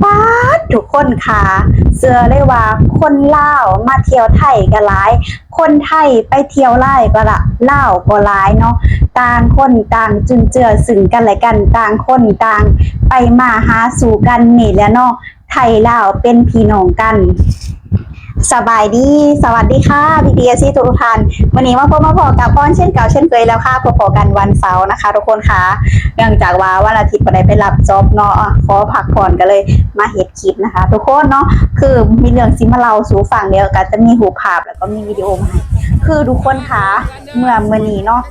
ປາດ ທຸກຄົນຄ່າ ເຊື່ອເລີຍວ່າຄົນລາວມາທ່ຽວໄທກໍຫຼາຍ ຄົນໄທໄປທ່ຽວລາວກໍລະ ລາວກໍຫຼາຍເນາະ ຕ່າງຄົນຕ່າງຈຸນເຈືອຊຶ່ງກັນແລະກັນ ຕ່າງຄົນຕ່າງໄປມາຫາສູ່ກັນນີ້ແຫຼະເນາະ ໄທລາວເປັນພີ່ນ້ອງກັນ. ສະບາຍດີ ສະຫວັດດີຄ່ະ ພີ່ໆ ເອັຟຊີ ທຸກໆທ່ານ ມື້ນີ້ມາພົບມາພໍ້ກັບອອນເຊັ່ນເກົ່າເຊັ່ນເຄີຍແລ້ວຄ່ະ ພົບພໍ້ກັນວັນເສົານະຄະທຸກຄົນຄ່ະ ເນື່ອງຈາກວ່າວັນອາທິດບໍ່ໄດ້ໄປຮັບຈັອບເນາະ ຂໍພັກຜ່ອນກໍເລີຍມາເຮັດຄລິບນະຄະທຸກຄົນເນາະ ຄືມີເລື່ອງຊິມາເລົ່າສູ່ຟັງ ດຽວກໍຈະມີຮູບພາບ ແລ້ວກໍມີວິດີໂອມາໃຫ້ ຄືທຸກຄົນຄ່ະ ເມື່ອມື້ນີ້ເນາະ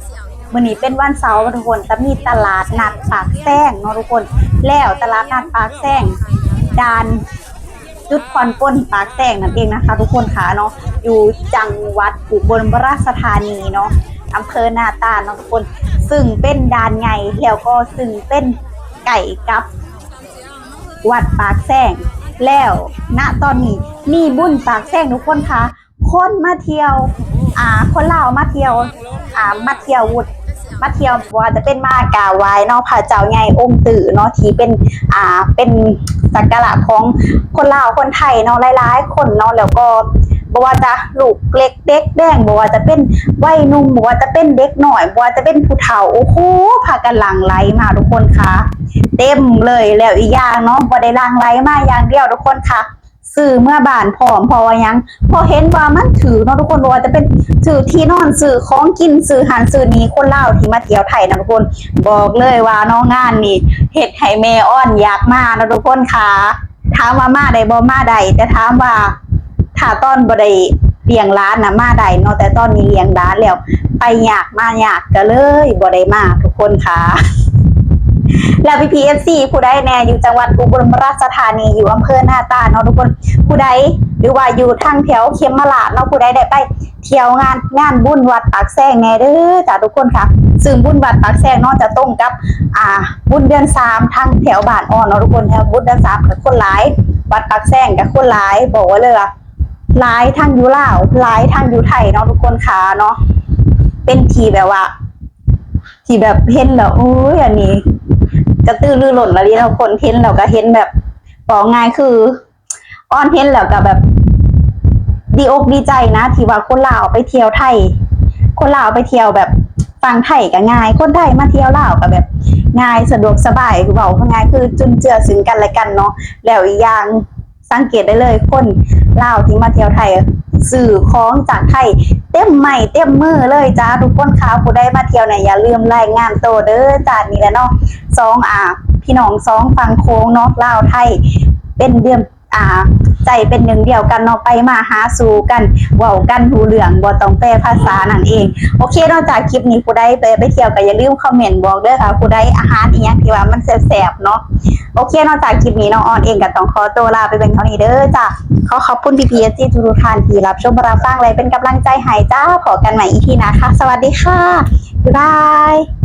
ມື້ນີ້ເປັນວັນເສົາທຸກຄົນ ຈະມີຕະຫຼາດນັດປາກແຊງເນາະທຸກຄົນ ແລ້ວຕະຫຼາດນັດປາກແຊງ ດ່ານ ຈຸດຜ່ອນປົນປາກແຊງນັ້ນເອງນະຄະທຸກຄົນຄ່ະເນາະ ຢູ່ຈັງຫວັດອຸບົນລະລາຊະທານີເນາະ ອຳເພີນາຕານເນາະທຸກຄົນ ຊຶ່ງເປັນດ່ານໃຫຍ່ ແລ້ວກໍຊຶ່ງເປັນໃກ້ກັບວັດປາກແຊງ ແລ້ວນະຕອນນີ້ມີບຸນປາກແຊງທຸກຄົນຄ່ະ ຄົນມາທ່ຽວ ອ່າ ຄົນລາວມາທ່ຽວ ອ່າ ມາທ່ຽວວຸດ ມາທ່ຽວ ບໍ່ວ່າຈະເປັນມາກາບໄຫວ້ເນາະ ພະເຈົ້າໃຫຍ່ອົງຕື້ເນາະ ທີ່ເປັນ ອ່າ ເປັນສັກກາລະຂອງຄົນລາວຄົນໄທເນາະ ຫຼາຍໆຄົນເນາະ ແລ້ວກໍບໍ່ວ່າຈະລູກເລັກເດັກແດງ ບໍ່ວ່າຈະເປັນໄວໜຸ່ມ ບໍ່ວ່າຈະເປັນເດັກນ້ອຍ ບໍ່ວ່າຈະເປັນຜູ້ເຖົ້າ ໂອ້ໂຫ ພາກັນຫຼັ່ງໄຫຼມາທຸກຄົນຄ່ະ ເຕັມເລີຍ ແລ້ວອີກຢ່າງເນາະ ບໍ່ໄດ້ຫຼັ່ງໄຫຼມາຢ່າງດຽວທຸກຄົນຄ່ະ ຊື້ເມືອບ້ານພ້ອມ ເພາະວ່າຫຍັງ ເພາະເຫັນວ່າມັນຖືກເນາະທຸກຄົນ ບໍ່ວ່າຈະເປັນຊື້ທີ່ນອນ ຊື້ຂອງກິນ ຊື້ຫັ້ນຊື້ນີ້ ຄົນລາວທີ່ມາທ່ຽວໄທນະທຸກຄົນ ບອກເລີຍວ່າເນາະ ງານນີ້ເຮັດໃຫ້ແມ່ອອນຢາກມາເນາະທຸກຄົນຄ່ະ ຖາມວ່າມາໄດ້ບໍ່ ມາໄດ້ ແຕ່ຖາມວ່າ ຖ້າຕອນບໍ່ໄດ້ລ້ຽງຫຼານນະມາໄດ້ເນາະ ແຕ່ຕອນນີ້ລ້ຽງຫຼານແລ້ວ ໄປຍາກມາຍາກ ກໍເລີຍບໍ່ໄດ້ມາທຸກຄົນຄ່ະ ແລ້ວພີ່ໆ ເອັຟຊີ ຜູ້ໃດແດ່ຢູ່ຈັງຫວັດອຸບົນລະລາຊະທານີ ຢູ່ອຳເພີນາຕານເນາະທຸກຄົນ ຜູ້ໃດ ຫຼືວ່າຢູ່ທາງແຖວເຂັມມະລາດເນາະ ຜູ້ໃດໄດ້ໄປທ່ຽວງານ ງານບຸນວັດປາກແຊງແດ່ເດີຈ້າທຸກຄົນຄ່ະ ຊຶ່ງບຸນວັດປາກແຊງເນາະ ຈະຕົງກັບ ອ່າ ບຸນເດືອນສາມ ທາງແຖວບ້ານອອນເນາະທຸກຄົນ ແຖວບຸນເດືອນສາມກໍຄົນຫຼາຍ ວັດປາກແຊງກໍຄົນຫຼາຍ ບອກໄວ້ເລີຍວ່າ ຫຼາຍທັງຢູ່ລາວ ຫຼາຍທັງຢູ່ໄທເນາະທຸກຄົນຄ່ະເນາະ ເປັນທີ່ແບບວ່າ ທີ່ແບບເຫັນແລ້ວ ໂອ້ຍ ອັນນີ້ກະຕືລືລົ້ນອີ່ຫຼີເນາະ ຄົນເຫັນແລ້ວກະເຫັນແບບ ເວົ້າງ່າຍຄື ອອນເຫັນແລ້ວກະແບບ ດີອົກດີໃຈນະ ທີ່ວ່າຄົນລາວໄປທ່ຽວໄທ ຄົນລາວໄປທ່ຽວແບບຝັ່ງໄທກະງ່າຍ ຄົນໄທມາທ່ຽວລາວກະແບບງ່າຍ ສະດວກສະບາຍ ເວົ້າງ່າຍຄືຈຸນເຈືອຊຶ່ງກັນແລະກັນເນາະ ແລ້ວອີກຢ່າງ ສັງເກດໄດ້ເລີຍ ຄົນລາວທີ່ມາທ່ຽວໄທ ຊື້ຂອງຈາກໄທເຕັມໄມ້ເຕັມມືເລີຍຈ້າທຸກຄົນຄ່ະ ຜູ້ໃດມາທ່ຽວນີ້ຢ່າລືມລາຍງານໂຕເດີຈ້າ ນີ້ແຫຼະເນາະ ສອງ ອ່າ ພີ່ນ້ອງສອງຝັ່ງໂຂງເນາະ ລາວໄທ ເປັນເດືອນ ອ່າ ໃຈເປັນໜຶ່ງດຽວກັນເນາະ ໄປມາຫາສູ່ກັນ ເວົ້າກັນຮູ້ເລື່ອງ ບໍ່ຕ້ອງແປພາສານັ້ນເອງ ໂອເຄເນາະ ຈາກຄລິບນີ້ຜູ້ໃດໄປ ໄປທ່ຽວກໍຢ່າລືມຄອມເມັນບອກເດີຄ່ະ ຜູ້ໃດອາຫານອີ່ຫຍັງທີ່ວ່າມັນແຊບໆເນາະ ໂອເຄເນາະ ຈາກຄລິບນີ້ນ້ອງອອນເອງກໍຕ້ອງຂໍໂຕລາໄປພຽງເທົ່ານີ້ເດີຈ້າ ຂໍຂອບຄຸນພີ່ໆ ເອັຟຊີ ທຸກໆທ່ານທີ່ຮັບຊົມຮັບຟັງ ແລະເປັນກຳລັງໃຈໃຫ້ຈ້າ ພໍ້ກັນໃໝ່ອີພີໜ້າຄ່ະ ສະຫວັດດີຄ່ະ ບາຍບາຍ.